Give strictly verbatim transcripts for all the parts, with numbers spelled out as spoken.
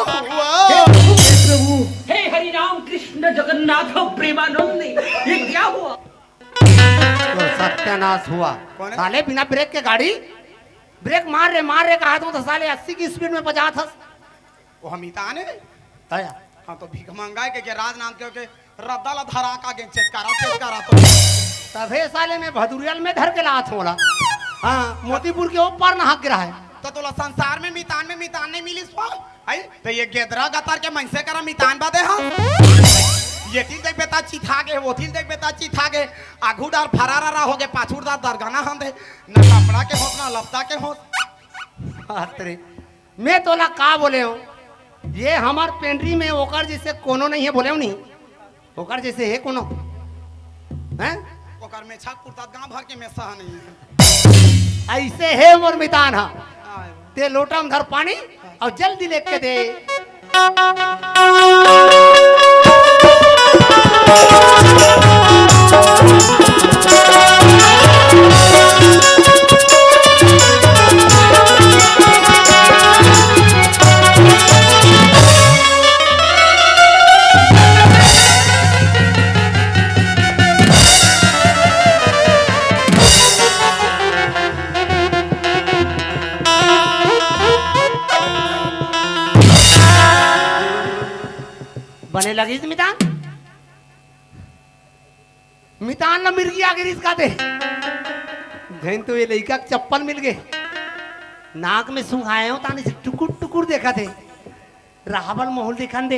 हे प्रभु, हे हरि राम कृष्ण जगन्नाथ प्रेमानंद, ये क्या हुआ? तो सत्यानाश हुआ। कौन है? साले बिना ब्रेक के गाड़ी, ब्रेक मार रे, मार रे, कहा तो साले अस्सी की स्पीड में बजात हस। वो हम ही ताने। तया। हाँ, तो भीख मंगाए के, के राजनांद के, के रद्दा ला धरा का गे चेचकारा, चेचकारा तो। तभे साले में भदुरियल में धर के लात होला। हाँ, मोतीपुर के ऊपर नहाक गिरा है। तो तोला संसार में मितान में मितान नहीं मिलिस वो? आई, तो ये गेदरा गतर के मनसे करा मितान बादे हा। ये तिल देख बेटा चिथा गे, वो तिल देख बेटा चिथा गे। आघू डार फरारा हो गे, पाछू डार दरगाना हंदे। न कपड़ा के होस, न लत्ता के होस। बात रे। मैं तोला का बोले हूँ, ये हमार पेंड्री में ओकर जैसे कोनो नहीं है, बोले हूँ नहीं, ओकर जैसे है कोनो? हैं? ओकर में छक पुरतात गांव भर के में सह नहीं है। ऐसे है मोर मितान हा। आय। ते लोटा में धर पानी और जल्दी लेके दे। बने लगिस मितान? मितान ला मिर्गी आगे रिस का दे। धन तो ये लइका के चप्पल मिल गे। नाक में सुंघाए हो तानी से टुकुर टुकुर देखा थे। रावल मोहल दिखन दे।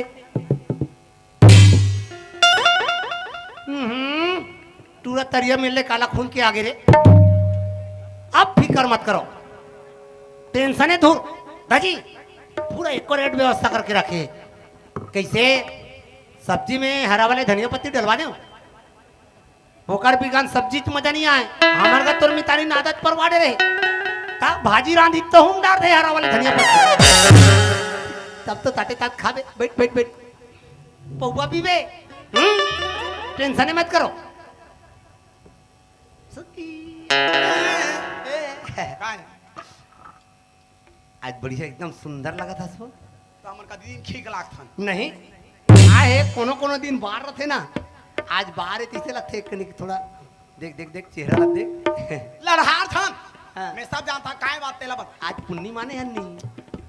हम्म, टूरा तरिया मिलने काला खून के आगे रे। अब फिकर मत करो, टेंशन है दूर। दाजी, पूरा एको रेट व्यवस्था करके रखे। कैसे? सब्जी में हरा वाले धनिया पत्ती डलवा दे। ओकर बिगान सब्जी त मजा नहीं आए। हमार का तोर मितानी आदत परवाड़े रहे। ता भाजी रांधी तो हम डार दे हरा वाले धनिया पत्ती। तब तो ताते तात खाबे। बैठ, बैठ, बैठ। पौवा पीबे। हम्म? टेंशन मत करो। सुखी। काय? आज बढ़िया एकदम सुंदर लगत हस वो। तो हमन का दिन खीक लागथन। नहीं। आए हे, कोनो कोनो दिन बार रथे ना। आज बार हे, तिसे लगथे एक कनिक थोड़ा। देख, देख, देख, चेहरा ला देख। लड़हार थन। हाँ। मैं सब जानता, काय बात तेला बता। आज पुन्नी माने हन नहीं।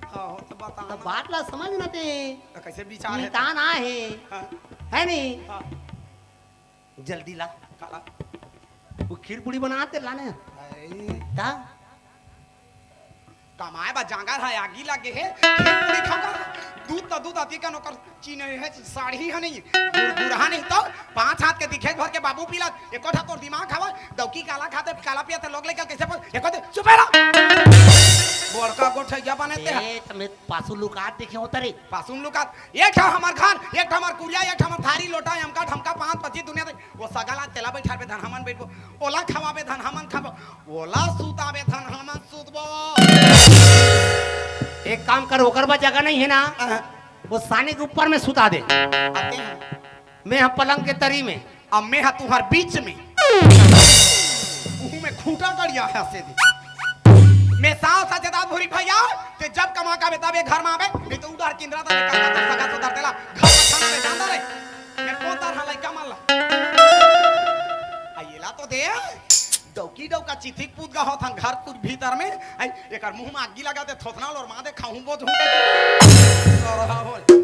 हाँ, हो तो बता तो ना। बात ला समझ ना ते। तो कैसे विचार है? मितान आए हे। हाँ। है नहीं? हाँ। जल्दी ला। काला? वो खीर पूड़ी बना ते लाने। आई। का? कमाए बा जांगर है, आगी लगे है, खीर पूड़ी खाऊंगा। दूध तो दूध अति कन ओकर चीनी है, साड़ी है नहीं। गुड़, गुड़हा नहीं तो पांच हाथ के दिखे भर के बाबू पीला, एको ठा तोर दिमाग हवा, दौकी काला खाते, काला पिया ते लोग लेकर कैसे पर, एको दे, चुप रह। बड़का गोठैया बने ते है। ए, तमे पासू लुकात देखे होता रे। पासू लुकात, एक ठा हमार घर, एक ठा हमार कुरिया, एक ठा हमार थारी लोटा, हमका ढमका पांच पच्चीस दुनिया दे। वो सगला तेला बैठाबे धन हमन बैठबो, ओला खवाबे धन हमन खाबो, ओला सुताबे धन हमन सुतबो। एक काम कर, ओकर बा जगह नहीं है ना, हाँ। वो साने के ऊपर में सुता दे। आते हैं। मैं हम पलंग के तरी में। अब मैं हा तुहर बीच में। उहू में खूंटा गड़िया है से दे। मैं साल सा जदाद भूरी भैया, ते जब कमा का बेटा बे घर में आवे, नहीं तो उधार किंद्रा ता निकल का सगा सुधार देला, घर में खाना में जाता रहे। मैं कौन तरह लइका मन ला? आ, येला तो दे। डौकी डौका चिथिक पूत गा होथन घर कुछ भीतर में। आई, एकर मुंह में आगी लगा दे, थोथना लोर मां दे, खाहूं बोझ हूं।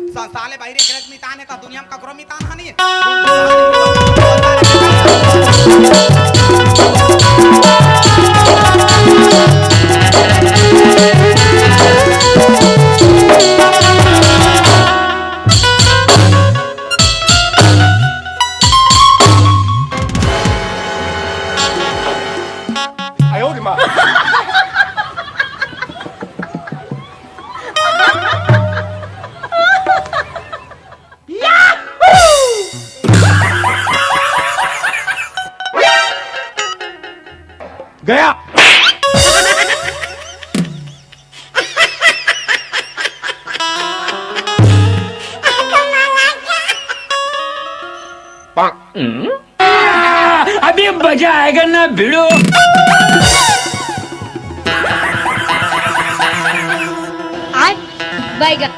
संसार ले बाहर एक रच मितान है, ता दुनिया में ककरो मितान हनी। गया। अभी मजा आएगा ना भिड़ो। आय बैगन।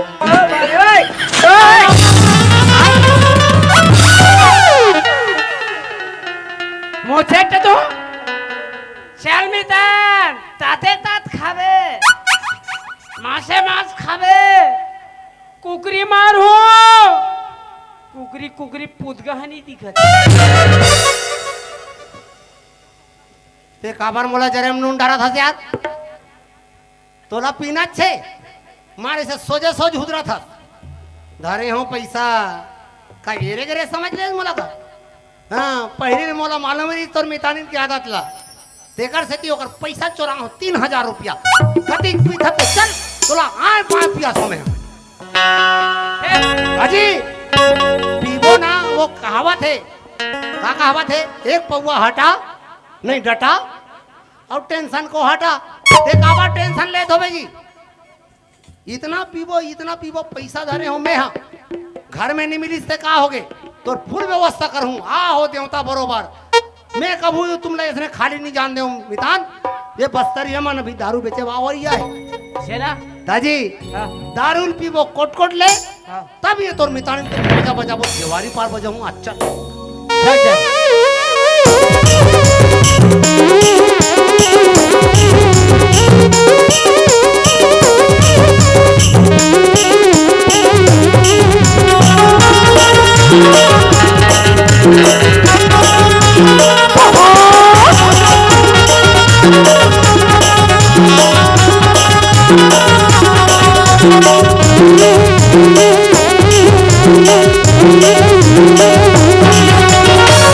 मोचेट तो चल मितान, ताते तात खाबे, मासे मास खाबे, कुकरी मार हो, कुकरी कुकरी पुदगा ह नहीं दिखत। ते काबर मोला जरे म नून डारत हस यार? तोला पीना छे, मारे से सोजे सोज हुदरत हस। धरे हो पैसा, का एरे गरे समझ ले मोला का? हाँ, पहली ले मोला मालूम रही तोर मितानिन के आदत ला। तेकर सेती ओकर पैसा चोरा हो तीन हजार रुपया। कतिक पीथत ते चल, तोला आए पाए पिया समय। अजी, पीबो ना, वो कहावत है। का कहावत है? एक पौवा हटा, नहीं डटा, और टेंशन को हटा। ते काबर टेंशन लेत होबे जी? इतना पीबो, इतना पीबो, पैसा धरे हो मैं हा। घर में नहीं मिलिस ते का होगे? तोर फुल व्यवस्था करहूँ, आ हो देवता बरोबर। मैं कभू तुमला इसने खाली नहीं जान देहूँ मितान। ये बस्तर ये मन अभी दारू बेचे वावरिया है। छेला। दाजी, हाँ। दारू ल पीबो कोट कोट ले, हाँ। तब ये तोर मितान के बजा बजाबो, देवारी पार बजाऊँ, अच्छा। चल, चल।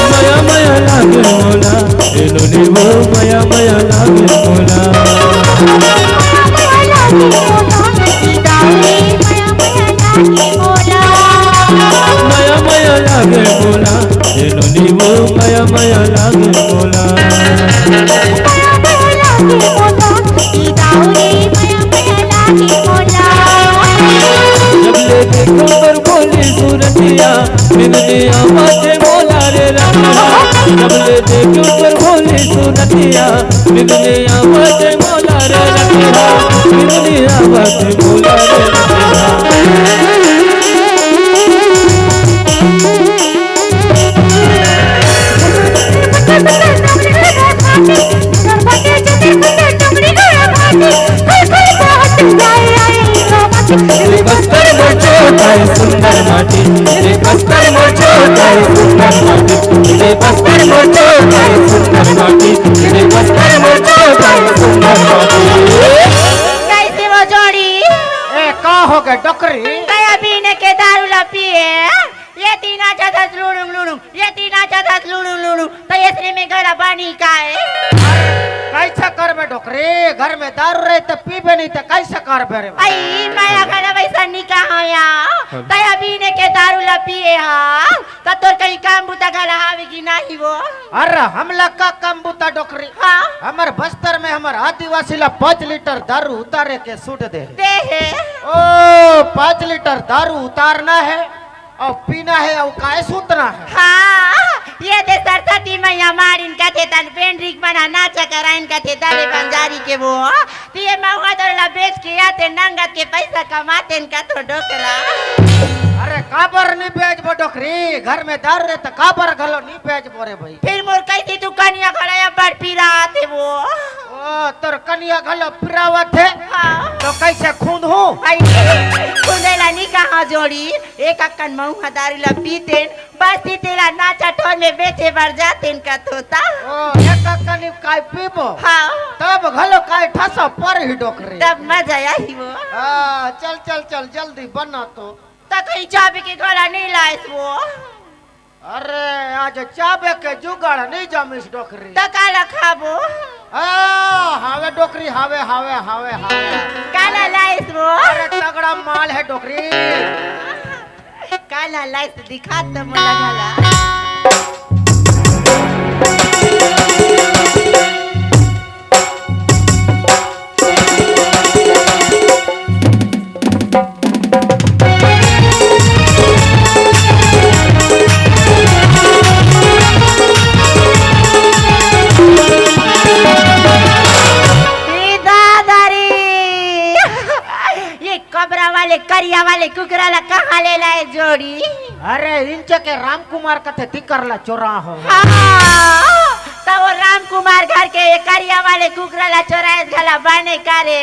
मया मया लागे मोला, ए नोनी वो मया मया लागे मोला। मया मया लागे मोला, ए नोनी वो मया मया लागे मोला। जब ले देखो तोर भोली सूरतिया, बिंदिया बाजे मोला रे रतिया। जब ले देखो तोर भोली सूरतिया, बिंदिया बाजे मोला रे रतिया। बिंदिया बाजे मोला रे रतिया। रे बस्तर मोर छोटा है सुंदर माटी, रे बस्तर मोर छोटा है सुंदर माटी, रे बस्तर मोर छोटा है सुंदर माटी, रे बस्तर मोर छोटा है सुंदर माटी। कैसे वो जोड़ी? ए, का हो गए डोकरी? कया बीने के दारू ला पिए? ये तीन आचा दस लुड़ुंग लुड़ुंग, ये तीन आचा दस लुड़ुंग लुड़ुंग, तो ये श्री में गला बानी का है? कैसे करबे डोकरी? घर में दारू रहे तो पीबे नहीं तो कैसे करबे रे? आई, मैं अगर वैसा नहीं कहा या, तो अभी ने के दारू ला पिए हा, तो तोर कहीं काम बुता घला हावे कि नहीं वो? अरे हमला का काम बुता डोकरी? हाँ। हमर बस्तर में हमर आदिवासी ला पाँच लीटर दारू उतारे के सूट दे। दे है। ओ, पाँच लीटर दारू उतारना है। अउ पीना हे, अउ काय सुतना हे? हाँ, ये दे सरस्वती मैया मारिन कथे तन पेंड्रिक बना नाचा कराइन कथे दले बंजारी के वो। त ये महुआ दर ला बेच के आते नंगत के पैसा कमाते न कथो डोकरा। अरे काबर नी बेचबो डोकरी? घर में दर रे त काबर घलो नी बेचबो रे भाई? फिर मोर कैसी तू कनिया घड़ा या बड़ पीरा आते वो। ओ, तोर कनिया घलो पिरावत हे? हाँ। तो कैसे खूंद हूँ? आई, खुंदेला नी कहा जोड़ी। एक अक्कन महुआ दारू ला पीतेन, बस्ती तेला नाचा ठोर में बेचे बर जातेन कथो ता। ओ, एक अक्कन काय पीबो? हाँ। तब घलो काय ठसा पर ही डोकरी। तब मजा आही वो। हाँ, चल, चल, चल, जल्दी बना तो। त कहीं चाबी के घड़ा नहीं लाइस वो। अरे, आज चाबे के जुगाड़ नहीं जमिस डोकरी। त काला खाबो? आ, हावे डोकरी, हावे, हावे, हावे, हावे। काला लाइस वो? अरे, तगड़ा माल हे डोकरी। काला लाइस दिखा त मोला घला। ए दादा रे, ये कबरा वाले, करिया वाले, कुकरा ला कहाँ ले लाए जोड़ी? अरे, इंच के राम कुमार कथे तिकर ला चोरा हो। हाँ, त वो राम कुमार घर के ये करिया वाले कुकरा ला चोराए घला बने करे,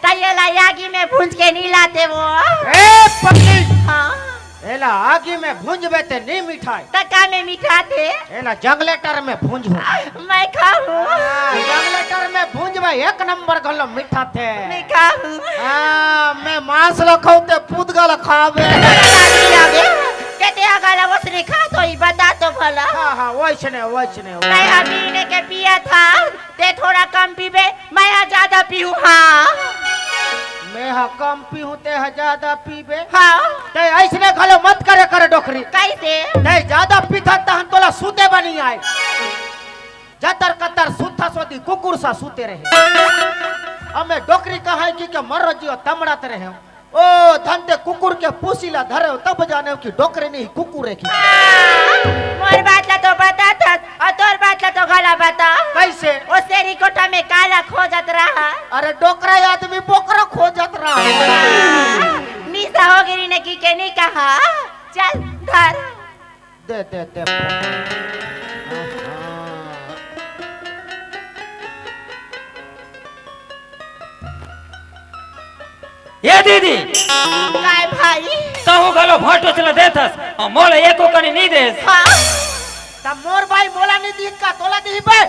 त ये ला आगी में भूंज के नी लाते वो। ए पगली, हाँ। एला आगी में भूंजबे ते नी मिठाई। त का में मिठाथे? एला जंगलेटर में भूंजहूं। मैं खाहूं। हाँ, जंगलेटर में भूंजबे, एक नंबर घलो मिठाथे। मैं खाहूं। हाँ, मैं मांस ला खाहूं ते पुदगा ला खाबे। अरे, केते अगला ओसने खा तो ही बता तो भला। हाँ, हाँ, वैसने, वैसने, मैं वैसने। अभी ने के पिया था, ते थोड़ा कम पीबे, मैं हा ज्यादा पीहूं, हाँ। मैं हा कम पीहूं, ते हा ज्यादा पीबे। हाँ। ते ऐसने घलो मत करे कर डोकरी। कैसे? ते ज्यादा पीथा तहन तोला सूते बनी आए। जतर कतर सूता सोदी कुकुर सा सूते रहे। अब मैं डोकरी कहाई कि के मरो जियो तमड़ात रहे। ओ धन ते कुकुर के पूसी ला धरे हो, तब जाने हो कि डोकरे नहीं कुकुर है कि। मोर बात ला तो बता था, और तोर बात ला तो गला बता। कैसे? ओ सेरी कोठा में काला खोजत रहा। अरे डोकरा आदमी बोकरा खोजत रहा। निशा हो गिरी ने की के नहीं कहा। चल धर। दे, दे, दे। ये दीदी, काय भाई? तहूं घलो भांटो चला देथस, अउ मोला एको कनी नी देस। हाँ। त मोर बाई मोला नी दीत का, तोला दीही बे?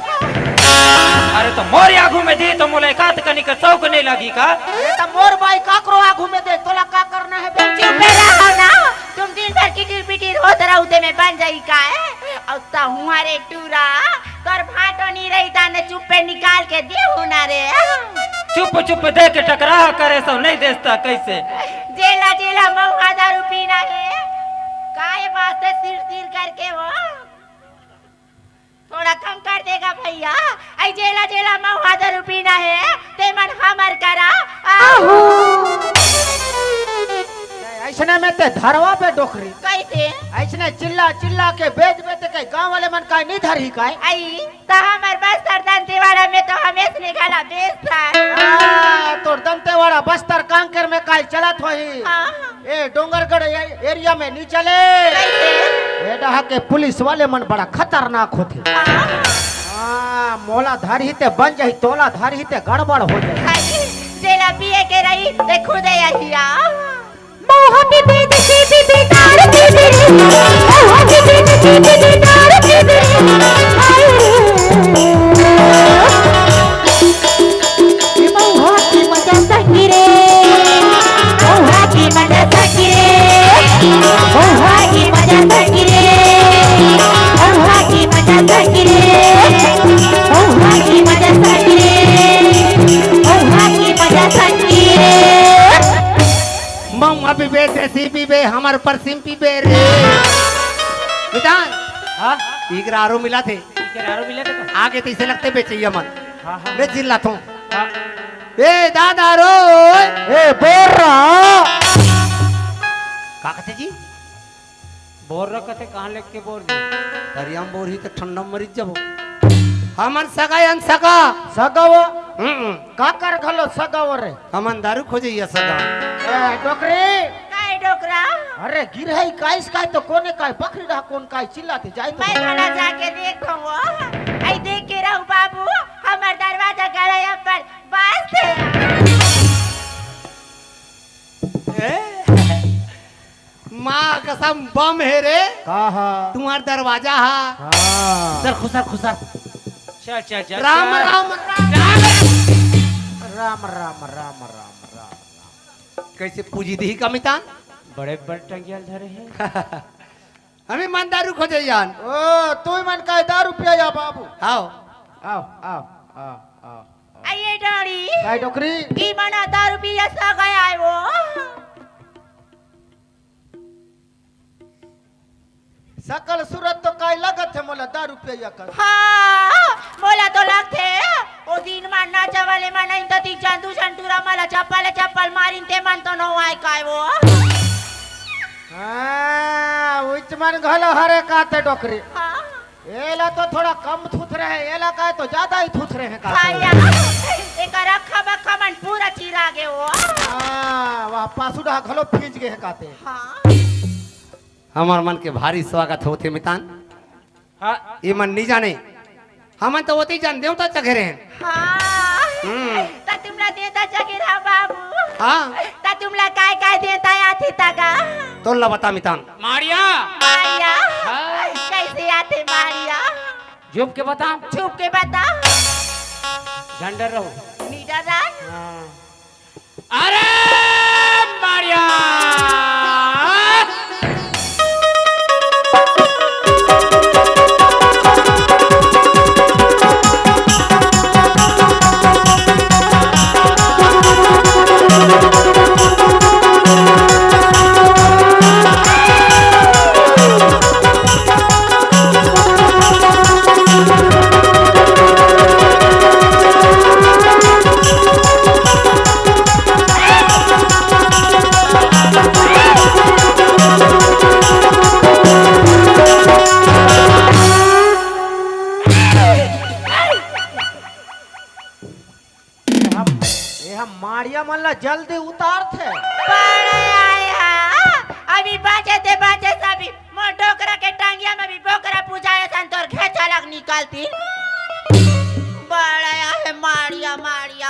अरे त मोर आगू में दी त मोला एकात कनी का शौक नहीं लगी का? अरे त मोर बाई काकरो आगू में दे, तोला का करना है बे? चुप रहो ना। तुम दिन भर किटिर पिटिर होत रहो, ते में बन जाई काय? अउ तहुआ रे टूरा, तोर भांटो नी रही, ताने चुप्पे निकाल के देहू ना रे। चुप चुप दे के टकराहा करे सो नहीं देस त कैसे? जेला जेला महुआ दारू पीना है, काय वास्ते सिर सिर करके वो? थोड़ा कम कर देगा भैया। आई जेला जेला महुआ दारू पीना है, ते मन हमर करा। आहो। ऐसने में ते धरवा बे डोकरी। कैसे? ऐसने चिल्ला चिल्ला के बेच बेच के गांव वाले मन काय नी धरही काय? आई, त हमर बस्तर दंतेवाड़ा में तो हमेश ने घला बेचता है। आ, तोर दंतेवाड़ा बस्तर कांकेर में काय चलत होही? हाँ। ए डोंगरगढ़ ए-, एरिया में नी चले। कैसे? ए डहा के पुलिस वाले मन बड़ा खतरनाक होथे। हाँ। हाँ, मोला धरही ते बन जाही, तोला धरही ते गड़बड़ हो जाही। खाली जेला पिए के रही, ते खुदे यही आ। महुआ पीबे, देसी पीबे, दारू पीबे रे। महुआ पीबे, देसी पीबे, दारू पीबे रे। हाय रे। महुआ की मजा सखी रे, महुआ की मजा सखी रे, महुआ की मजा सखी रे, महुआ की मजा सखी रे, महुआ की मजा सखी रे, महुआ की मजा सखी रे। महुआ पीबे, देसी पीबे, हमर परसिम पीबे रे। बेटा, हाँ? इकरा आरो मिला थे। इकरा आरो मिला थे तो? आगे तइसे लगथे बेचइया मन। हाँ, हाँ। मैं चिल्लाथों। हाँ। ए दादा रो। ए बोर्रा। का कथे जी? बोर्रा कथे, कहाँ लेके बोर जी? दरिया में बोरही त ठंडा में मरिच जबो। हमन सगा अन सगा। सगा वो? हम्म। काकर घलो सगा वो रे? हमन दारू खोजइया सगा। ए डोकरी। काय डोकरा? अरे गिरही काइस काय तो कोने काय बकरी रहा कोन काय चिल्लाथे जाय तो। मैं घला जाके देखथों वो। आई देख के रहू बाबू, हमर दरवाजा गड़े अब्बड़ बाज थे। ए? माँ कसम बम हे रे। का हा? तुम्हार दरवाजा हा। हाँ। सर खुसर खुसर। चल चल चल राम चल। राम राम। राम राम राम राम राम। कैसे पूजी दिही का मितान? बड़े बड़े टंगिया धरे हैं। हमें मन दारू खोजे यान। ओ, तू मन काय दारू पिया या बाबू? आओ। आओ, आओ, आओ, आओ। आइए डोरी। काय डोकरी? ई मना दारू पिया सा गया है वो। सकल सूरत तो काय लगत हे मोला दारू पिया कर। हाँ, मोला तो लगथे, ओ दिन मा नाचा वाले मा नहीं तो तीन चार दू झन टूरा मला चप्पल चप्पल मारिन ते मन तो नो आय काय वो। हाँ, उच मन घलो हरे काते डोकरी। हाँ। एला तो थोड़ा कम थुथरे हे, एला काय तो ज्यादा ही थुथरे हे का। हाँ या, एकर अक्खा बक्खा मन पूरा चिरा गे वो। हाँ, वह पासुड़ा घलो फींज गे हे काते। हाँ। हमर मन के भारी स्वागत होथे मितान। हाँ। ये मन नहीं जाने, हमन तो ओती जान देवता चघेरे हैं। हाँ। हम्म। त तुमला देवता चघेरा बाबू। हाँ। त तुमला काय काय देवता आथे तगा? तोला बता मितान। माड़िया। माड़िया। हाँ। कैसे आथे माड़िया? झुक के बता। झुक के बता। झंडर रहो। नीडर रहो। हाँ। अरे माड़िया। ए हम, ए हम माड़िया मन ला जल्दी उतारथे। बड़े आय हा, अभी बाँचे ते बाँचे सभी, मोर डोकरा के टांगिया में भी बोकरा पुजाए सन तोर घेचा लग निकलती। बड़े आय माड़िया, माड़िया।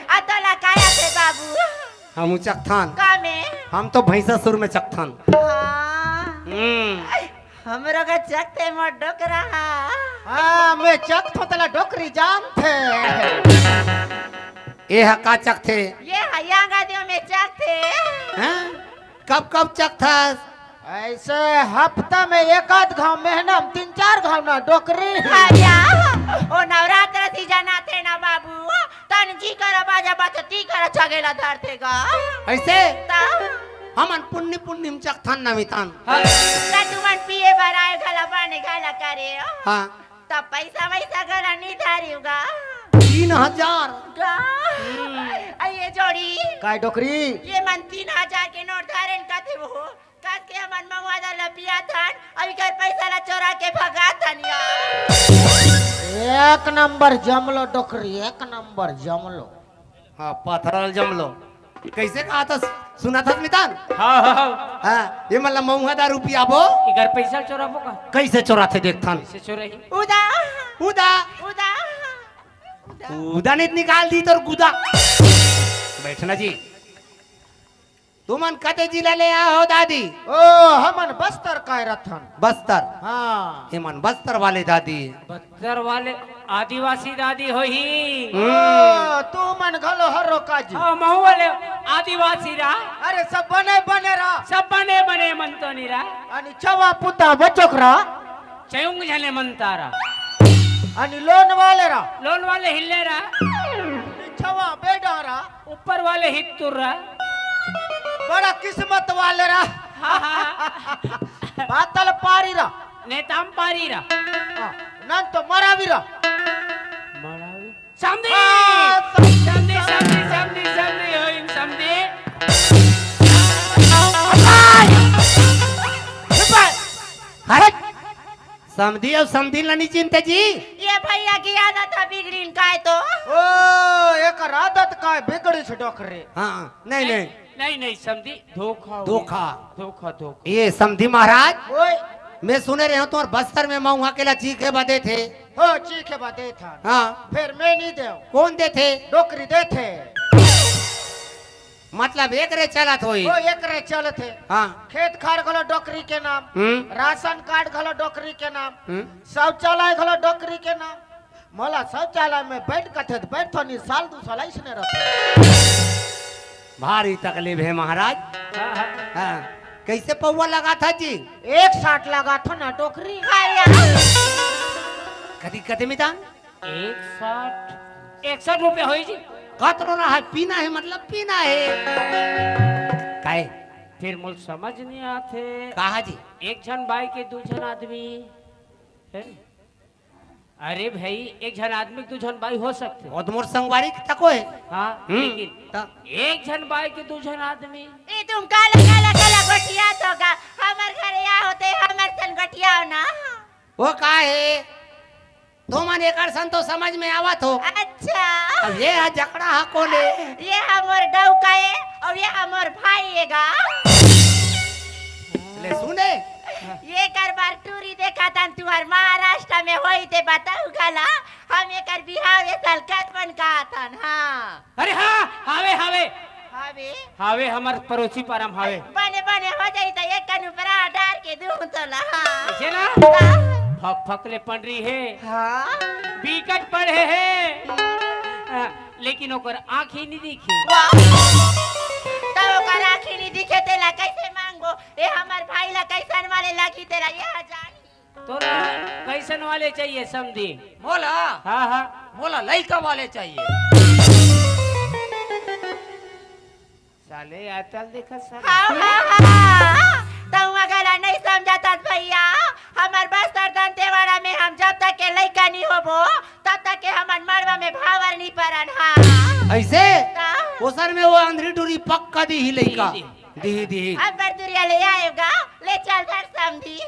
आ तोला काय आथे बाबू? हम उचकथन। का में? हम तो भैंसासुर में चकथन। हाँ। हम्म। हमरो का चकथे मोर डोकरा हा। हाँ, मैं चकथों तेला डोकरी जानथे। ए हा का चकथे? ये हा यांगा दियो में चकथे। हैं? कब कब चकथस? ऐसे हफ्ता में एक आध घाव, महीना में तीन चार घाव ना डोकरी। हाँ या, ओ नवरात्र सीजन आथे ना बाबू, तन जी करा बाजा बाजा ती करा छगेला धरथे गा। ऐसे? ता? हमन पुन्नी पुन्नी में चकथन ना मितान। हाँ। ता तुमन पिए बर आए घला बने घला करे हो। हाँ। तब पैसा वैसा घला नहीं धारी होगा। तीन हजार। गा। हम्म। आ ये जोड़ी। काय डोकरी? ये मन तीन हजार के नोट धारे न कथे वो। कस के हमन महुआ दार ला पियाथन, अउ इकर पैसा ला चोरा के भगाथन यार। एक नंबर जमलो डोकरी, एक नंबर जमलो। हाँ, पथरल जमलो। कैसे कहा था, सुना था मितान? हाँ, हाँ, हाँ। हाँ, ये मतलब महुआ दार पियाबो। इकर पैसा चोराबो का? कैसे चोराथे देखथन। कैसे चोराही? उदा। उदा। उदा। उदा। उदा नहीं निकाल दी तोर गुदा। बैठना जी। तुमन कते जिला ले आए हो दादी? ओ, हमन बस्तर काय रथन। बस्तर? हाँ। एमन बस्तर वाले दादी। बस्तर वाले आदिवासी दादी होही। हम्म। ओ, तुमन घलो हरो काजी। हाँ, महू वाले आदिवासी रा। अरे, सब बने बने रा। सब बने बने मन तो नहीं रा। अनि छवा पुता बचोक रा। चयुंग झने मन तारा। अनि लोन वाले रा। लोन वाले हिल्ले रा। छवा बेडा रा। ऊपर वाले हित्तुर रा। बड़ा किस्मत वाले रा। हाँ, हाँ। पातल पारी रा। नेताम पारी रा। हाँ, नन तो मरावी रा। मरावी। समधी। हाँ, समधी, समधी, समधी, समधी, समधी, समधी, होइम समधी। हटाई। हटाई। हट। समधी अउ समधी ला नहीं चिंता जी। ये भैया की आदत है बिगड़ीन काय तो। ओ, एकर आदत काय बिगड़ी से डोकरे। हाँ, नहीं, नहीं। नहीं, नहीं, समधी, धोखा हो धोखा। गया। धोखा, धोखा। ये समधी महाराज, ओए। मैं सुने रहे हूँ तुम्हारे बस्तर में महुआ केला चीखे बदे थे। हो, चीखे बदे था। हाँ। फिर मैं नहीं देव। कौन दे थे? डोकरी दे थे। मतलब एकरे चलत होई। ओ, एकरे चलत हे। हाँ। खेत खार घलो डोकरी के नाम, हम्म। राशन कार्ड घलो डोकरी के नाम, हम्म। शौचालय घलो डोकरी के नाम। मोला शौचालय में बैठ कथे त बैठथों, नहीं साल दू साल अइसने रथे। भारी तकलीफ हे महाराज। हाँ, हाँ। हाँ। कैसे पौवा लगाथा जी? एक साठ लगाथों ना डोकरी। हाँ यार। कदी कदी मितान? एक साठ, एक साठ रुपया होई जी। कतरो ना है, पीना है, मतलब पीना है। काहे? फिर मोल समझ नहीं आथे। कहा जी? एक झन बाई के दू झन आदमी। हैं? अरे भाई, एक झन आदमी के दू झन बाई हो सकथे। वो तो मोर संगवारी के तको है। हाँ, हम्म, लेकिन त? एक झन बाई के दू झन आदमी। ए तुम काला, काला, काला गोठियाथो गा। हमर घरे आ होते, हमर सन गोठियाओ ना। वो का हे? तुमन एकर सन तो समझ में आवत हो। अच्छा। अब ये हा जकड़ा हा कोन ए? ये हा मोर डउका ए, अउ ये हा मोर भाई ए गा। ले सुने। ये कर बार टूरी देखत हन, तुहर महाराष्ट्र में होई ते बताहू घला। हम एकर बिहाव ए साल करबन कहत हन, हाँ। अरे हाँ, हावे, हावे। हावे? हावे, हमर परोसी पारा म हावे। बने, बने हो जाई त एक कन ऊपरा डार के दूं तोला, हाँ। अइसे ना? हाँ। फक फक ले पंडरी हे। हाँ। बिकट पढ़े हे। हाँ, लेकिन ओकर आँखी नइ दिखे। वाह। त ओकर आँखी नइ दिखे तेला कइसे मांगबो? ए हमर भाई ला कइसन वाले लगही तेला ये जानी। तोला कइसन वाले चाहिए समधी? मोला? हाँ, हाँ। मोला लइका वाले चाहिए। साले आजकल देखत साले। हाँ, हाँ, हाँ। तउहा घला नइ समझत हस भइया। हमर बस्तर दंतेवाड़ा में हम जब तक के लइका नइ होबो, तब तक के हमन मड़वा में भावर नइ परन, हाँ। अइसे? त? ओसन में वो अंधरी टूरी पक्का दिही लइका। दिही, दिही। दिही। अब बरदुरिया ले आएगा, ले चल धर समधी।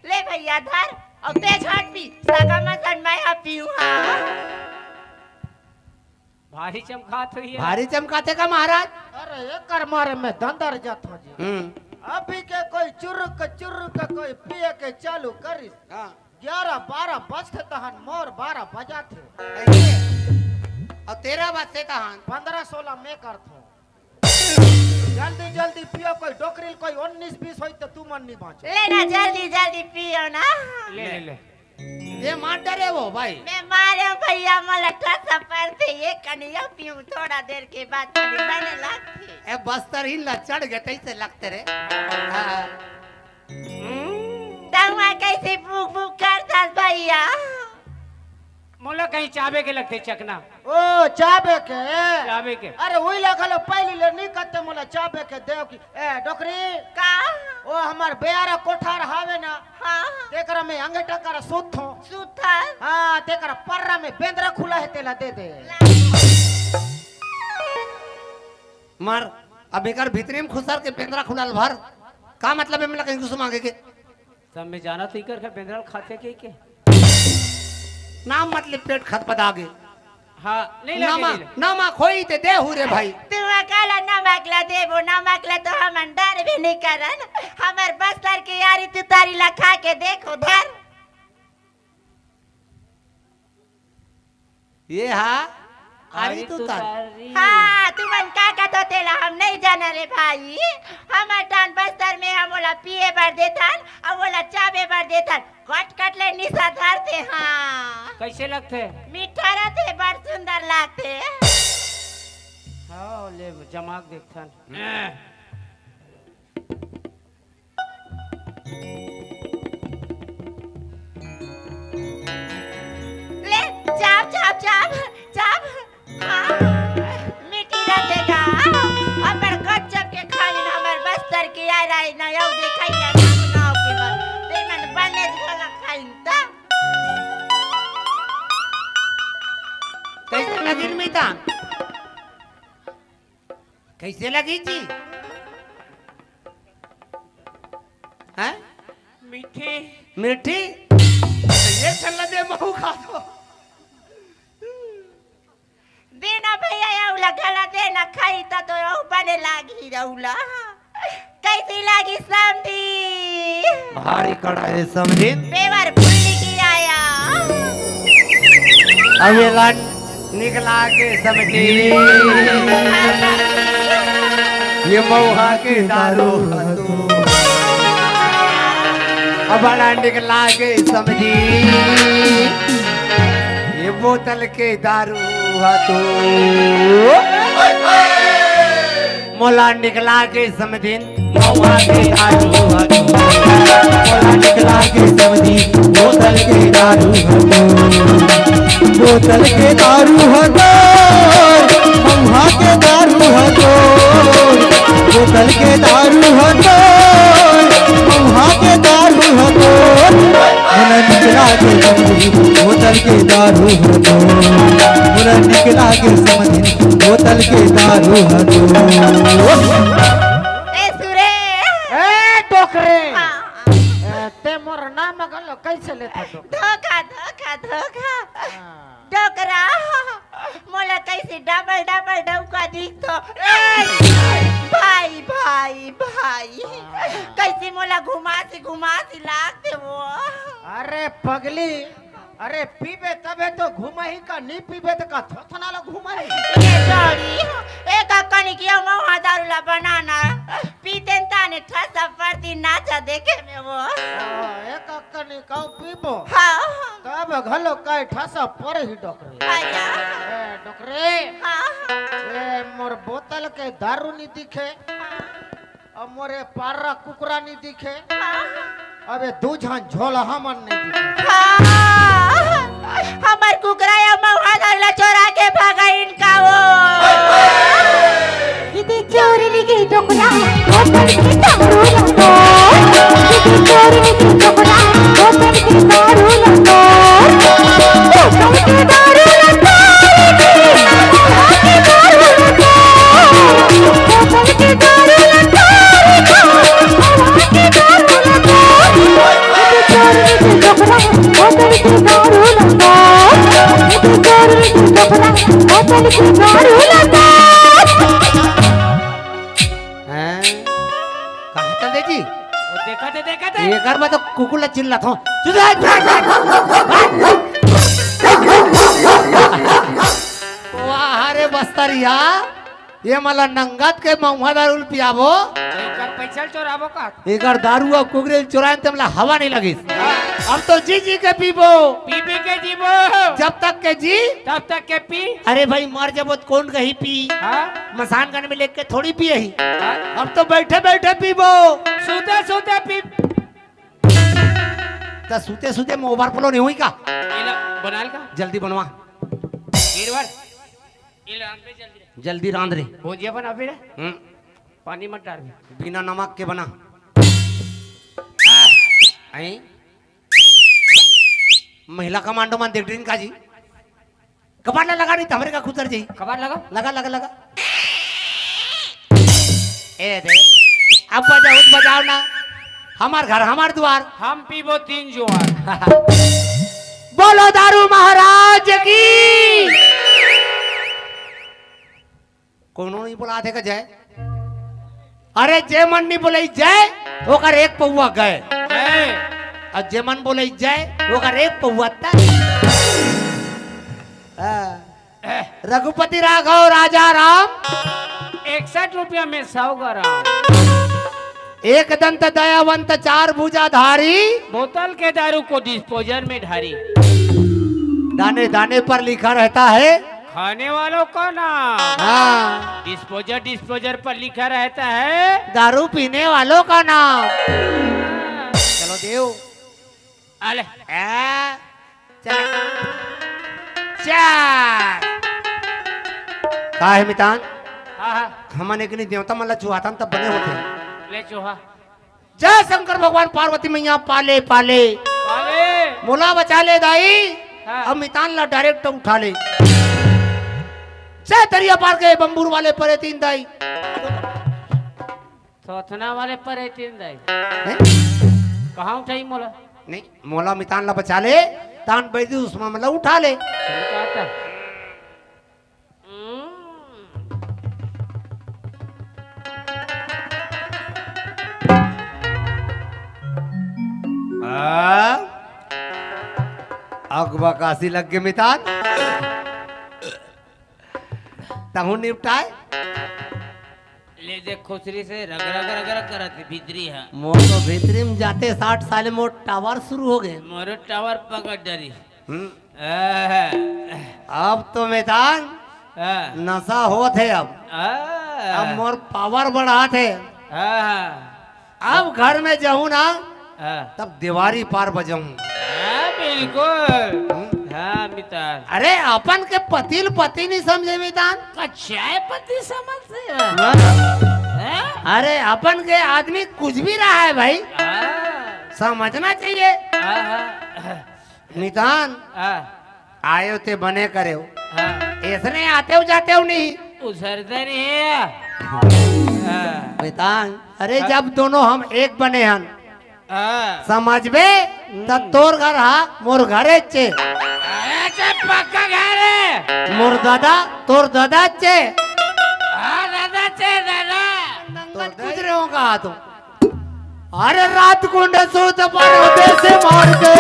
ले भइया धर, अउ तें झट पी, सगा मसन मैं हा पीऊँ, हाँ। भारी चमकात होही। भारी चमकाथे का महाराज? अरे, एकर मारे में दंदर जात हो जी। हम्म। अभी के कोई चुरुक चुरुक कोई पिए के चालू करिस। हाँ। ग्यारह बारह बजथे तहन मोर बारह बजाथे। अइसे? अउ तेरह बजथे तहन? पंद्रह सोलह में करथों। जल्दी जल्दी पियो, कोई डोकरी ल कोई उन्नीस बीस होई त तुमन नइ बाँचो। ले ना, जल्दी जल्दी पियो ना। ले, ले, ले। ये मार डरे वो भाई। मैं मारे हूँ भइया, मोला ठसा परथे, ये कनिया पीऊँ, थोड़ा देर के बाद थोड़ी बने लगथे। ए बस्तर ही ला चढ़ गे तइसे लगथे रे। हाँ। तउहा कइसे बुक बुक करथस भइया? मोला कहीं चाबे के लगथे चकना। ओ, चाबे के? चाबे के। अरे, उही ला घलो पहिली ले नइ कहिते मोला चाबे के देव कि, ए, डोकरी। का? ओ, हमर बेयारा कोठार हावे ना, हाँ। तेकरा में अंगेटा करा सुतथों। सुतथस? हाँ, तेकरा पर्रा में बेंदरा खुला हे, तेला दे दे। मार, अब एकर भीतरी में खुसर के बेंदरा खुला ल भर। का मतलब हे, मोला कहीं कुछ मांगे के? सब में जानत हो इकर घर बेंदरा ल खाथे के, के? नाम मतलब पेट खतपदा गे। हाँ, नइ लगे, नमक, नइ लगे। नमक होई ते देहू रे भाई। तू अकेला नमक ला देबो, नमक ला तो हमन डरबे नइ करन। हमर बस्तर के यारी तुतारी ला खा के देखो धर। ये हा आरी आरी तुतारी। तुतारी। हाँ, तुमन का कहत हो तेला हम नइ जानन रे भाई। हमर डान बस्तर में हम ओला पिए बर देथन, अउ ओला चाबे बर देथन। कट कट ले निशा धरथे, हाँ। कइसे लगथे? मीठा रथे, बड़ सुंदर लागथे। हाँ, ले जमा के देखथन। ले, चाब, चाब, चाब, चाब। हाँ, मीठी रथे गा। हमर गजब के खाइन, हमर बस्तर के आय राय ना, अउ देखाई ना, नाम नाव के मन। ते मन बने झोला खाइन त। कइसे लगिन मीठा? कइसे लगी जी? हैं? मीठी। मीठी? त ये छल्ला दे, महू खा दो। देना भइया, अउ ला घला देना, खाई त तो अउ बने लागी रउला। कइसे लागी समधी? भारी कड़ा हे समधी। पेवर फुल्ली की आया। अबे लाट निकला के समधी। ये मऊहा के दारू ह तो। अब बड़ा निकला के समधी। ये बोतल के दारू ह तो। मोला निकला के समधिन, मऊहा के दारू ह तो। मोला निकला के समधिन, बोतल के दारू ह तो। बोतल के दारू ह तो, मऊहा के दारू ह तो। बोतल के दारू ह तो, मऊहा के दारू ह तो। मोला निकला के समधिन, बोतल के दारू ह तो। मोला निकला के समधिन, बोतल के दारू ह तो। ए सुरेश। ए टोकरे। हाँ। ए ते मोर नाम घलो कैसे लेथस डोकरा? धोखा, धोखा, धोखा। हाँ। डोकरा, मोला कैसे डबल डबल डौका दिखथो। भाई, भाई, भाई, हाँ। कैसे मोला घुमासी घुमासी लागथे वो। अरे पगली, अरे पीबे तभे तो घुमाही का, नी पीबे त का थोथना ला घुमाही। ए छोरी, ए कक्कनी के मउहा दारू ला बनाना, पीतेन ताने ठसा परती नाचा देखे में वो। ओ, ए कक्कनी कउ पीबो? हाँ। तब घलो कई ठसा परही डोकरी। आया। ए डोकरी। हाँ। ए मोर बोतल के दारू नी दिखे। हाँ। अब मोरे पारा कुकरा नी दिखे। हाँ। अबे दू झन झोलहा मन नी दिखे। हाँ। हमर कुकरा या मउहा दारू ला चोरा के भागा इनका वो। इदी चोरी निकी डोकरा, बोतल की दारू लंदो। इदी चोरी निकी डोकरा, बोतल की दारू लंदो। बोतल की दारू लंदो। हैं? कहाँ चल दे जी? वो देखा थे, देखा थे। एकर में तो कुकुर ला चिल्लात हो। वाह रे बस्तरिया, ये मला नंगत के मउहा दारू ल पियाबो। एकर पैसा ल चोराबो का? एकर दारू अउ कुकरी ल चोराएन ते मला हवा नहीं लगिस। अब तो जी जी के पीबो। पी पी के जीबो। जब तक के जी। तब तक के पी। अरे भाई, मर जबो त कौन कही पी? हाँ। मसान गन में लेके थोड़ी पियही। हाँ। अब तो बैठे बैठे पीबो। सूते सूते पी। त सूते सूते मोबाइल पलो नहीं हुई का? इला बनाल का? जल्दी बनवा। गिरवर। इला रांध पे जल्दी रे। जल्दी रांध रे। भुजिया बना भी रे। हम्म। पानी मत डाल। बिना नमक के बना। आई। महिला कमांडो मन देख डरिन का जी? कपाट ला लगा नहीं त हमरे का खुसर जाई। कपाट लगा। लगा, लगा, लगा। ए दे। अब बजाओ त बजाओ ना। हमार घर, हमार दुआर। हम पीबो तीन जुआर। बोलो दारू महाराज की। कोनो नहीं बोलाथे का जय? अरे जे मन नहीं बोले जय, ओकर एक पौवा गए। जय। अउ जे मन बोले जय, ओकर एक पौवा तय। हाँ। रघुपति राघव राजा राम। इकसठ रुपया में सौ ग्राम। एक दंत दयावंत चार भुजाधारी। बोतल के दारू को डिस्पोजर में ढारी। दाने दाने पर लिखा रहता है। खाने वालों का नाम। हाँ। डिस्पोजर, डिस्पोजर पर लिखा रहता है। दारू पीने वालों का नाम। हाँ। चलो देव। अले। ए, चल। चार। का हे मितान? हाँ, हाँ। हमन एक नहीं देवता मन ला चुहातन तब बने होथे। ले चुहा। जय शंकर भगवान पार्वती मैया पाले पाले। पाले। मोला बचा ले दाई। हाँ। अब मितान ला डायरेक्ट उठा ले। जय तरिया पार के बम्बूर वाले परे तीन दाई। थोथना वाले परे तीन दाई। हैं? कहाँ उठाई मोला? नहीं, मोला मितान ला बचा ले, तान बैदी उस्मा मतलब उठा ले। चल कहता। हम्म। आ? अगवा काशी लग गे मितान। तहु निपटाए। ले देख खुसरी से रग रग रग रग करत हे भीतरी हा। मोर तो भीतरी में जाते साठ साल मोर टावर शुरू हो गए। मोरो टावर पकड़ डरी। हम्म। आहा। अब तो मैदान हाँ। नशा होत हे अब। हाँ। अब मोर पावर बढ़ात हे। हाँ। अब घर में जाहूं ना, हाँ। तब देवारी पार बजाहूं। हाँ, बिल्कुल। हम्म। हाँ, मितान। अरे, अपन के पति ल पति नहीं समझे, मितान। अच्छा हे, पति समझ से। हाँ। हाँ? अरे, अपन के आदमी कुछ भी रहा है भाई, हाँ। समझना चाहिए। हाँ, हाँ। मितान, हाँ। आयो ते बने करेव। हाँ। ऐसने आतेव जातेव नहीं। उसरते नहीं हे। हाँ। मितान, अरे हाँ। जब दोनों हम एक बने हन, हाँ। समझबे? त तोर घर हा, मोर घर एचे। अरे, चे पक्का घर हे। मोर दादा, तोर दादा एचे। हाँ, दादा चे, दादा। नंगत गुजरे होगा तो। अरे, रात कुंड सूत परदेसी मार के।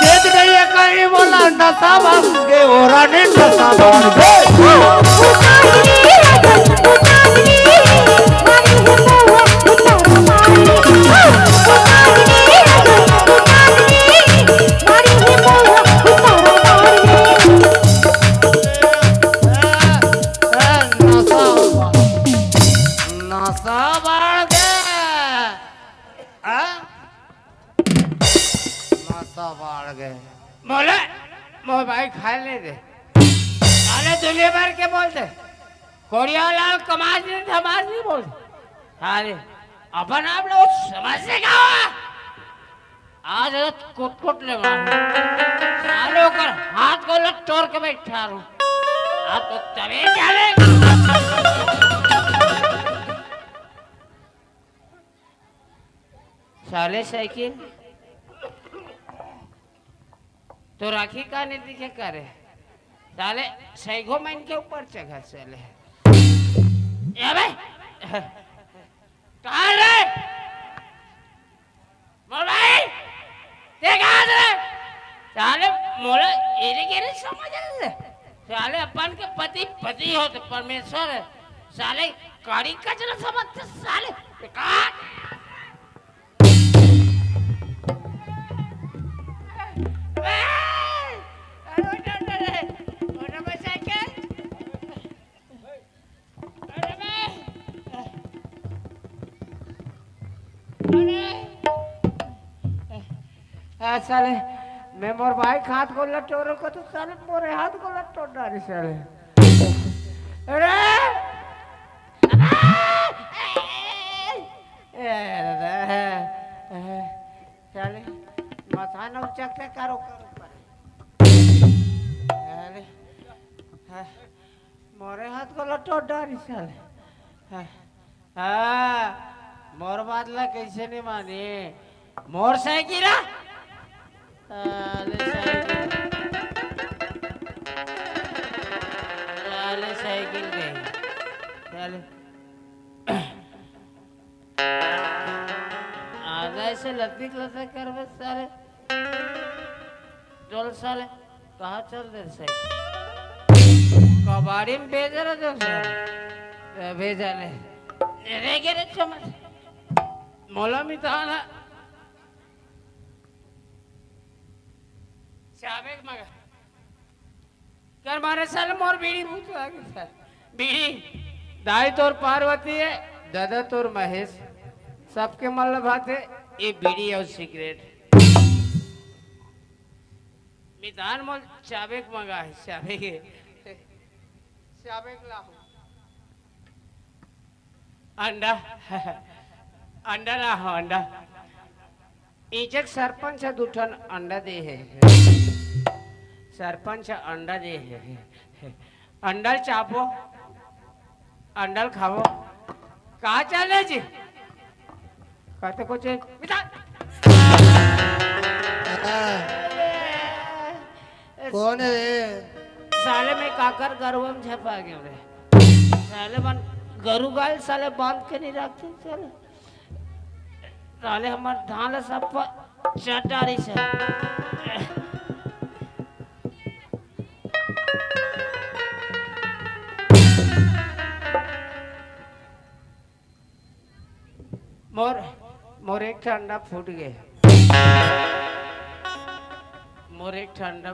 खेत गई कहीं बोला नशा भांग के, हो रानी नशा भांग के। नशा बाढ़ गे। आ? नशा बाढ़ गे। बोले, मोर भाई खाए नहीं दे। अरे दुनिया भर के बोल दे। कोड़िया लाल कमाज नहीं, धमाज नहीं बोल दे। अरे, अपन आप लोग समझ से का हुआ? आज तो कुट कुट ले मार। साले ओकर हाथ को लग तोड़ के बैठा रहूं। आप तो तबे चले। साले साइकिल तो राखी का नहीं दिखे करे। साले सैगो मन के ऊपर चघा साले। ए बे, कहाँ रे? मोर भाई, ते कहाँ रे? साले मोला एरे गेरे समझ ले। साले अपन के पति, पति होत परमेश्वर हे। साले गाड़ी कचरा समझते साले। ते कहाँ? अरे, उठ, उठ, उठ, उठ। मोटरसाइकिल। अरे बे! अरे! आ, साले, मैं मोर भाई के हाथ को लटोरो को तो साले मोरे हाथ को लटोर डारी साले। अरे! ए, ए, ए, साले, मसान उचक के करो, करो, करो। साले, हाँ। मोरे हाथ को लटोर डारी साले। हाँ, हाँ, मोर बात ला कैसे नहीं माने? मोर साइकिल आ? साले साइकिल। साले साइकिल गई। साले। आधा ऐसे लतिक लतक करबे साले। चल साले, कहाँ चल दे साले? कबाड़ी में भेज रहे थे साले। ए, भेजा ले। रे गे रे चमच। मोला मितान हे। चाबे के मगा। कर मारे साले मोर बीड़ी भूत लागे साले। बीड़ी। दाई तोर पार्वती हे, दादा तोर महेश। सबके मन ल भाते, ये बीड़ी अउ सिगरेट। मितान मोल चाबे के मगा हे, चाबे के। चाबे के लाहूं। अंडा, अंडा ला हो, अंडा। इजक सरपंच ह दू ठन अंडा दे हे। सरपंच ह अंडा दे हे। अंडा ल चाबो, अंडा ल खाबो। का चले जी? कहते कुछ मितान। हाँ। कोन हे रे? साले मैं काकर गरुवा में झपा गयो रे। साले मन गरु गाय साले बांध के नहीं रखते साले। साले हमर धान ला सब पर चट डारी से। मोर, मोर एक ठन अंडा फूट गे। मोर एक ठन अंडा,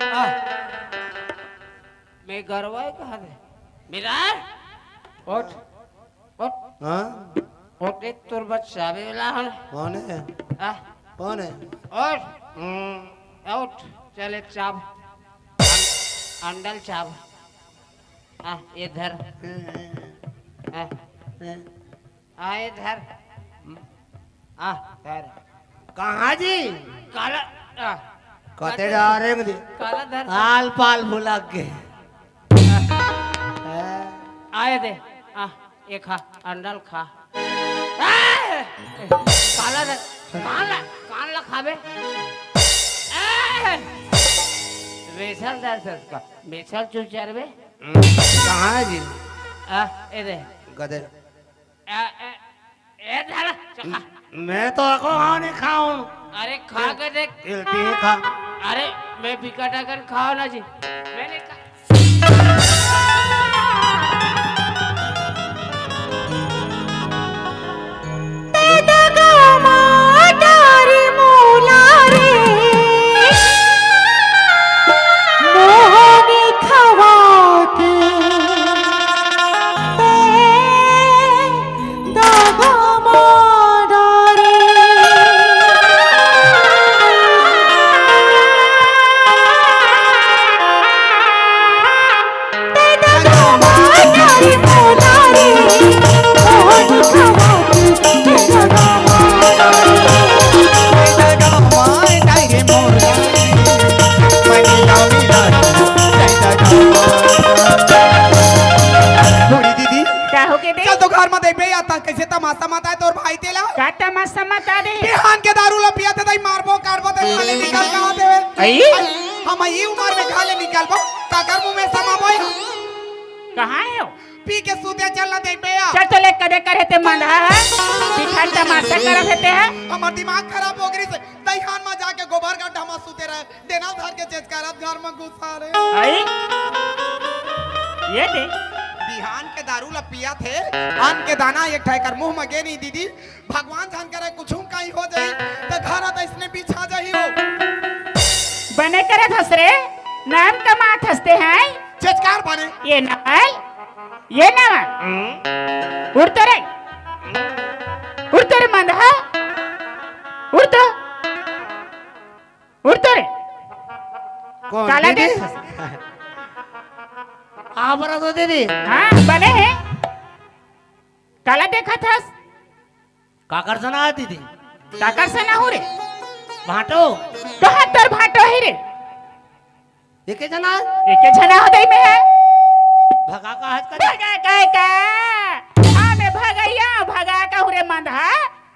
आ, मैं गरवा हे कहा दे। मितान, उठ, उठ। हाँ? उठ, एक तोर बस चाबे वाला हन। कोन हे? आ? कोन हे? उठ। हम्म, उठ। चल, एक चाब। अं-, अंडा ल चाब। आ, ये धर। आ, आ, ये धर। आ, धर। कहाँ जी? काला, आ, कते काला, डारेंगे जी? काला धर। आल पाल भुला के। आ, ये दे। आ, ये खा, अंडा ल खा। आ, काला द-, कान ला, कान ला खाबे। ए! मेछल दर्द है उसका। मेछल चुचरबे। कहाँ है जी? आ, ए दे। गदे। ए, ए, ए, धरा, चखा। मैं तो अको हाँ नहीं खाऊं। अरे, खा के देख। इल्टी ही खा। अरे, मैं बिकट अकन खाओ ना जी। मैं नहीं खा। बूढ़ी दीदी, का हो गे दे? चल तो घर में देखबे या ता कैसे तमाशा मताए तोर भाई तेला। का तमाशा मता दे? बिहान के दारू ला पिया थे, तई मारबो, काटबो, ते खाले निकल कहाँ देवे? आई? हम ई उम्र में खाले निकलबो, काकर मुंह में समाबो या? कहाँ है हो? पी के सूते चल ना देखबे या। चल तो ले कदे करे ते मंदहा है। बिहान तमाशा करत हे ते है। हमर दिमाग खराब हो गई से। दईहान में जाके गोबर गड्ढा में सूते रहे। डेना धर के चेचकारत घर में घुसा रे। आई? ये दे। बिहान के दारू ला पिया थे, अन्न के दाना एक ठा एकर मुंह में गे नहीं दीदी। भगवान जान करे कुछ कहीं हो जाई, तो घर त इसने बिछा जाही हो। बने करत हस रे, नाम कमात हस ते हैं। चेचकार बने। ये ना आय, ये ना आय। उड़ तो रे, उड़ तो रे मंदहा, उड़ तो। उड़ तो रे। कौन काला दीदी? देख। हाँ, बरा तो दीदी। हाँ, बने है। काला देखत हस? काकर सना है दीदी? काकर सना हो रे? भाटो। कहाँ तोर भाटो ही रे? एके जना है? एके जना हो दई में है। भगा का हाथ का? भगा का है का? हाँ, मैं भगैया, भगा का हूँ रे मंदहा।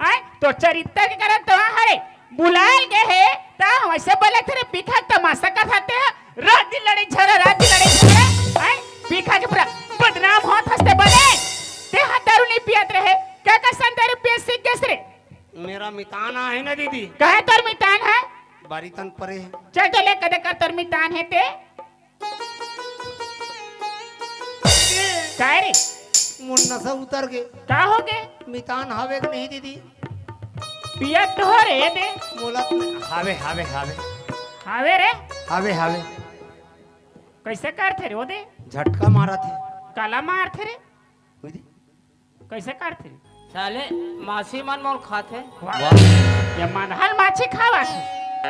आय, तो चरित्र के करत तो हरे। बुलाल गे हे, त हम ऐसे बोले थे रे, पीखा के तमाशा कर सकते हैं। रात दिन लड़े झगड़ा, रात दिन लड़े झगड़ा, हैं? पीखा के पूरा बदनाम होत हस्ते बने। ते हा दारू नहीं पियत रहे, का का सन दारू पिए सीख गेस रे? मेरा मितान आहे ना दीदी। कहे तोर मितान है? बारी तन परे है। चल तो ले कदे कर तोर मितान है ते। काय रे? मोर नशा उतर गे। का हो गे? मितान हवे के नहीं दीदी? पियत तो हो रे दे। मोला त-, हावे, हावे, हावे। हावे रे? हावे, हावे। कैसे करथे रे वो दे? झटका मारत हे। काला मारथे रे? बुझी? कैसे करथे? साले माछी मन मोल खाथे। वाह। ये मंदहा ल माछी खावत हे।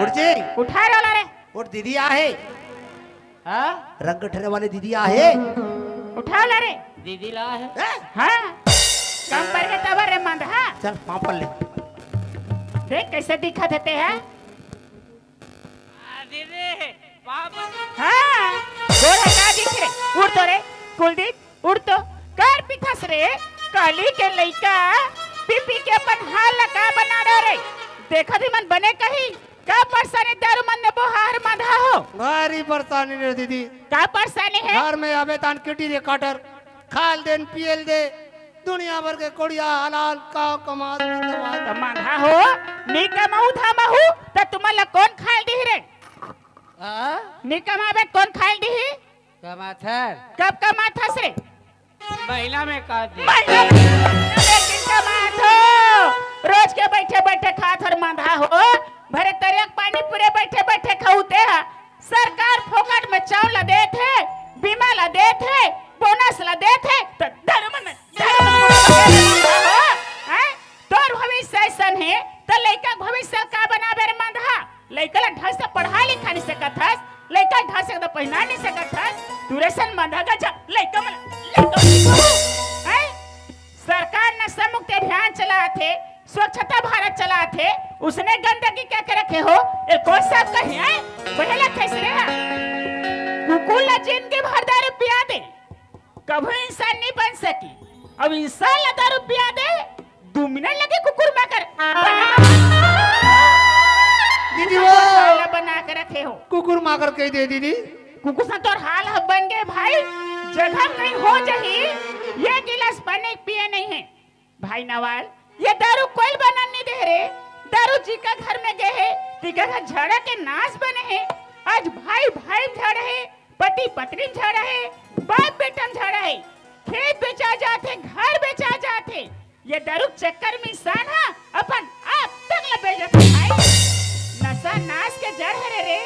उठ जी। उठा रे ओला रे। उठ दीदी आहे। हाँ? रंग ठरे वाली दीदी आहे। उठा ला रे। दीदी ला है। हैं? हाँ। कम पर के तबर रे मंदहा। चल, पाँव पर ले। देख कैसे दिखत हे ते हा। आ, दीदी, पाँव पर। हाँ। गोर हे का दिख रे? उड़ तो रे। कुलदीप, उड़ तो। कर पिथस रे। काली के लइका पी पी के अपन हाल ला का बना डरे। देखत ही मन बने कही। का परेशानी दारू मन ने बोहार मंदहा हो? भारी परेशानी रे दीदी। का परेशानी है? घर में आबे तान किटी रे काटर। खाल देन पियल दे। दुनिया भर के कोड़िया हलाल का कमाल कमाल। त मंदहा हो, नी कमाऊ धामा हो, त तुमन ला कौन खाल दिही रे? आ? नी कमाबे कौन खाल दिही? कमाथर। कब कमाथस रे? महीना में का दिन? महीना में एक दिन कमात हो। रोज के बैठे बैठे खात हर मंदहा हो। भरे तरिया के पानी पूरे बैठे बैठे खाऊ ते हा। सरकार फोकट में चावल ला देत हे, बीमा ला देत हे, बोनस ला देत हे, त धर्म में, धर्म में हो। हैं? तोर भविष्य अइसन हे, त लइका के भविष्य का बनाबे रे मंदहा? लइका ला ढंग से पढ़ा लिखा नहीं सकत हस, लइका ला ढंग से एकदम पहिना नहीं सकत हस, तू रे सन मंदहा गजा, लइका मन, लइका मन, हैं? सरकार नशा मुक्त अभियान चलात हे, स्वच्छता भारत चलात हे, उसने गंदगी क्या के रखे हो? ए, कौन साफ कहे हैं? पहला कैसे रहा? कुकुर ला जिंदगी भर दारू पिया दे, कभू इंसान नहीं बन सकी। अब इंसान ला दारू पिया दे, तुम ना लगे कुकुर माकर। दीदी वो। खाना बना के रखे हो। कुकुर माकर कह दे दीदी। कुकुर सा तोर हाल ह बन गए भाई। जगह कहीं हो जही, ये गिलास पानी पिए नहीं है। भाई नवाल, ये दारू कोई बनन नहीं दे रे। दारू जी का घर में गए है, तिका घर झड़ा के नाश बने है। आज भाई भाई में झड़ा है, पति पत्नी में झड़ा है, बाप बेटा में झड़ा है। खेत बेचा जात है, घर बेचा जात है। ये दारू के चक्कर में इंसान ह अपन आप तक ल बेचत हे भाई। नशा नाश के जड़ हरे रे।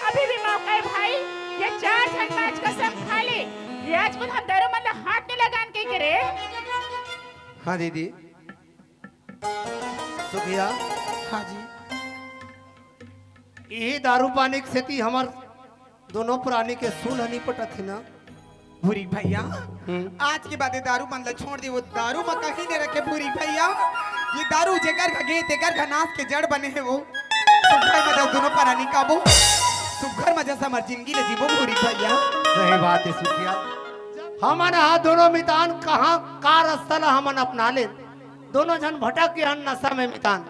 अभी भी मौका है भाई, ये चार झन मांस कसम खा ले। ये आज कुछ हम दारू मन ल हाथ नहीं लगान के, के रे। हाँ दीदी। सुखिया। हाँ जी। यही दारू पानी के सेती हमर दोनों प्राणी के सुलह नहीं पटत हे ना। भूरी भैया, हम्म। आज के बाद ये दारू मन ला छोड़ दे, वो दारू में कहीं नहीं रखे भूरी भैया। ये दारू जेकर घर गे, तेकर घर नाश के जड़ बने है वो। सुघर मजा दोनों प्राणी का वो। सुघर मजा से हमार जिंदगी ले जीबो भूरी भैया। सही बात है सुखिया। हमन हा दोनों मितान कहाँ का रास्ता ला हमन अपना ले। दोनों झन भटक के हन नशा में मितान।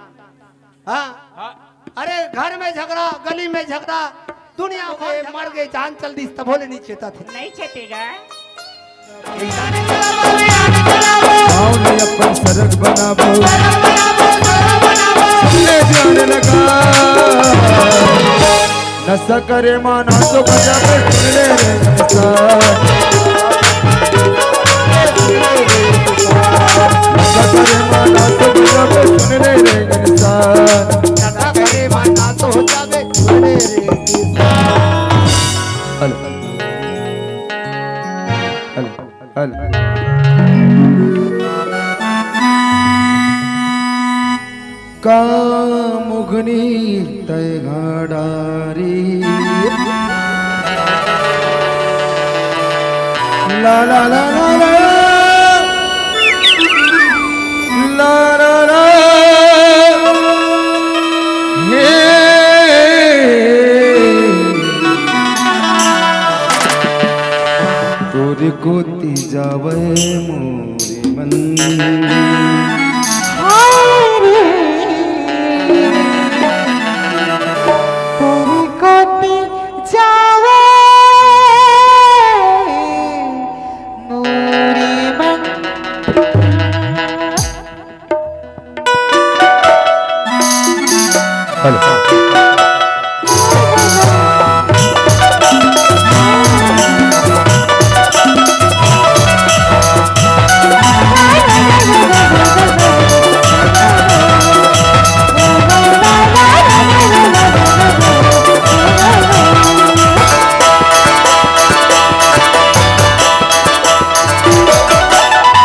हाँ। हाँ। अरे घर में झगड़ा, गली में झगड़ा, दुनिया भर मर गए, जान चल दिस तभो ले नहीं चेता थे। नहीं चेतेगा। गाँव में अपन सरग बनाबो। सुन ले जाने लगा। नशा करे माना तो बजा के सुन ले रे नशा। नशा करे माना तो बजा के सुन ले रे नशा। नशा करे माना तो जावे सुन ले रे नशा। हेलो। हेलो। हेलो। का मुगनी तय घाडारी। ला ला ला ला ला। ला ला ला। हे। तोरे कोती जावय मोरे मन। हाय रे, तोरे कोती जावय मोरे मन। हेलो।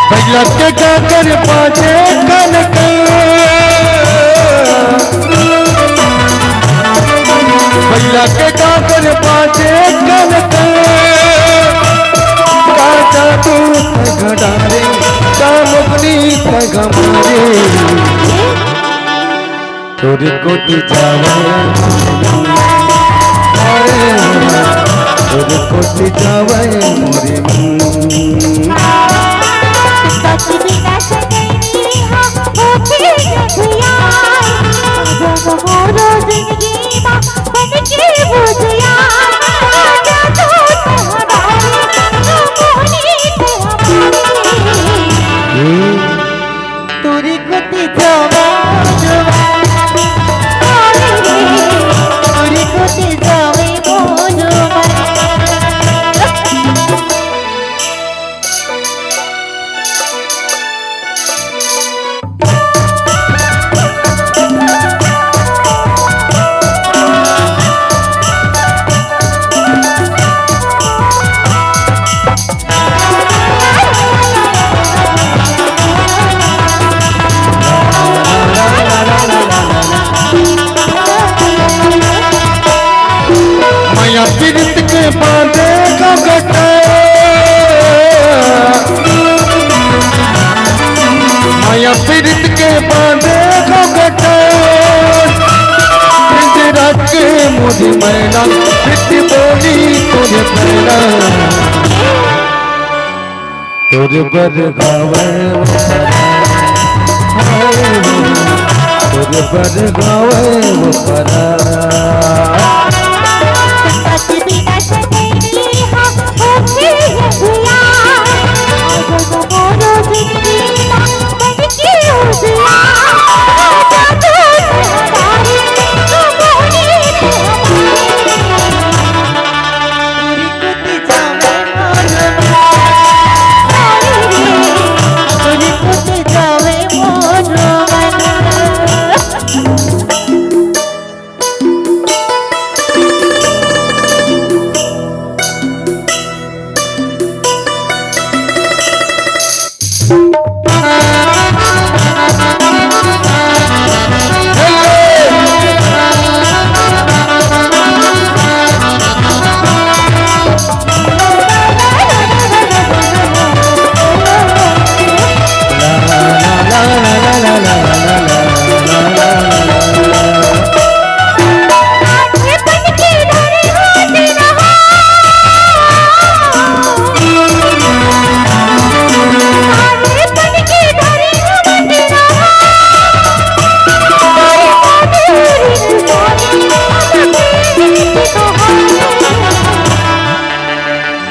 भैया के काकर पाछे कनक। भैया के काकर पाछे कनक। का जादू तै घडारे, का मुगनी तै गमारे। तोरे कोती जावय, अरे, तोरे कोती जावय मोरे मन। सच बिना सजनी हा होके जगिया, अब मोरो जिंदगी मा बन के बुझिया। आजा तू तो हमारी, तू मोहनी तो हमारी। तोरी कुती जावे जुबान, तोरी कुती जावे मोर जुबान। मया पीरित के बांधे घोंघटा, मया पीरित के बांधे घोंघटा, पिंजरा के मुझ मैना, मिठी बोली तोरे पैना। तोरे बर गावे तोरे बर गावे वो परा।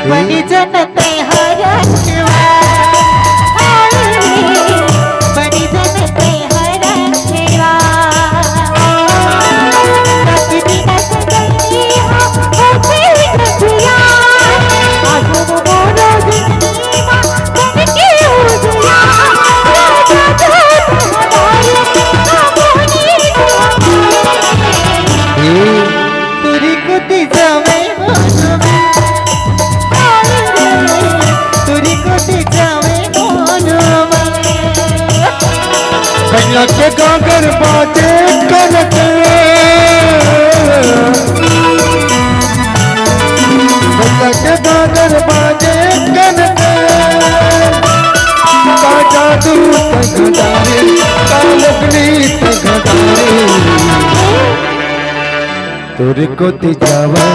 बनी जन तैहार बनी जन तैहार तुरी कुटी जावे मोर मन। तुरी कुटी जावे मोर मन। भैया के गागर बाजे कनक। भैया के गागर बाजे कनक। का जादू तगदारी, का लगनी तगदारी। तोरे कोती जावे,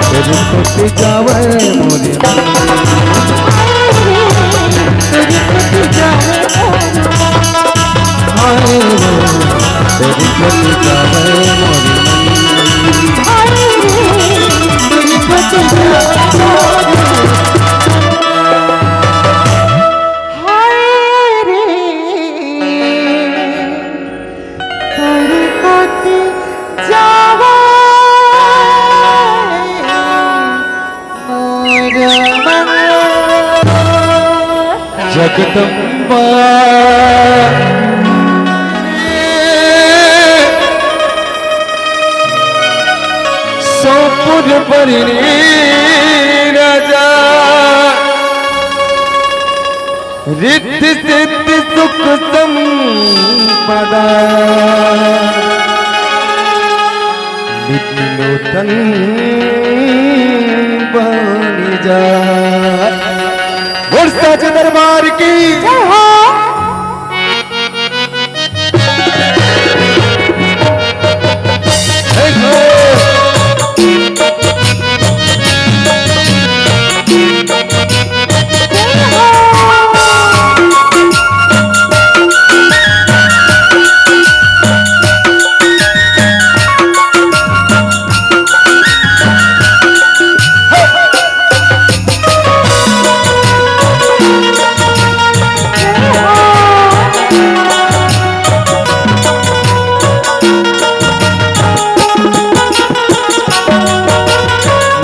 तोरे कोती जावे मोरे। तोरे कोती जावे मोरे। हाय रे, तोरे कोती जावे मोरे। हाय रे, तोरे कोती जावे मोरे। हाय रे। तड़पत जावे मोर मन। जगदम्बा सोपुर बरनी राजा। रिद्धि सिद्धि सुख संपदा नित्य नूतन बन जा। बोल साचे दरबार की जय हो।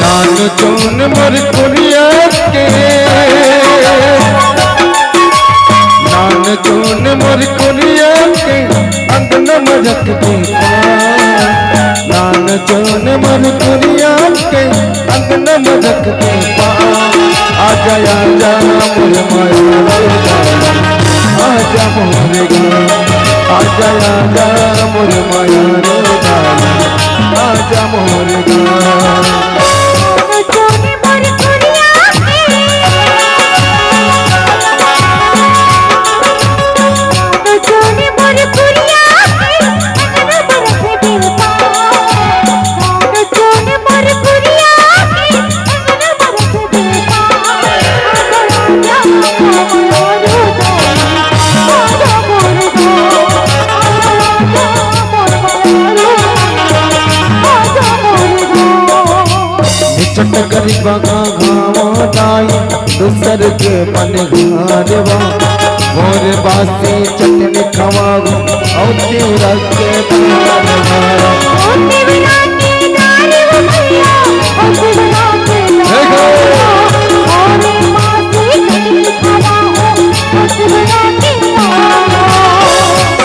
नान चून मोर कुरिया के, नान चून मोर कुरिया के, अंगन में रख दे पान। नान चून मोर कुरिया के, अंगन में रख दे पान। आजा, आजा मोर माया रे जान, आजा मोर गाँव। आजा, आजा मोर माया रे जान, आजा मोर गाँव। बगा घावा दाई, दूसर के बन घारवा, मोर बासी चटनी खवाऊ, अउ तीरथ के बन घारवा। ओ शिवरात्रि दारू भैया, ओ शिवरात्रि दारू। देखो। अरे बासी चटनी खवाओ, ओ शिवरात्रि दारू।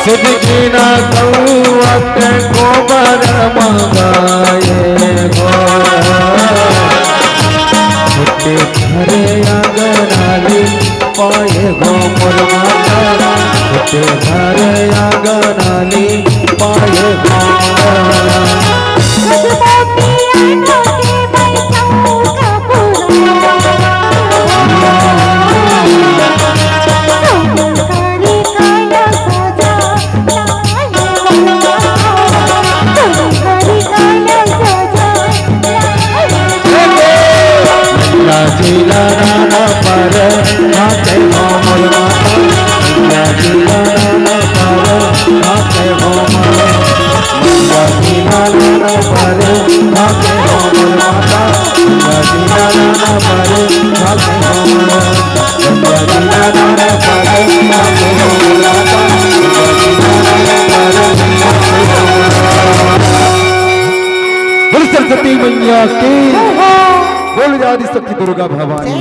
सिद्धिना कौआ के गोबर मंगाए हो। छोटे घरे आंगनाली पाए हो मोर माता। छोटे घरे आंगनाली पाए हो। बोल सरस्वती मैया की, बोल आदि शक्ति दुर्गा भवानी।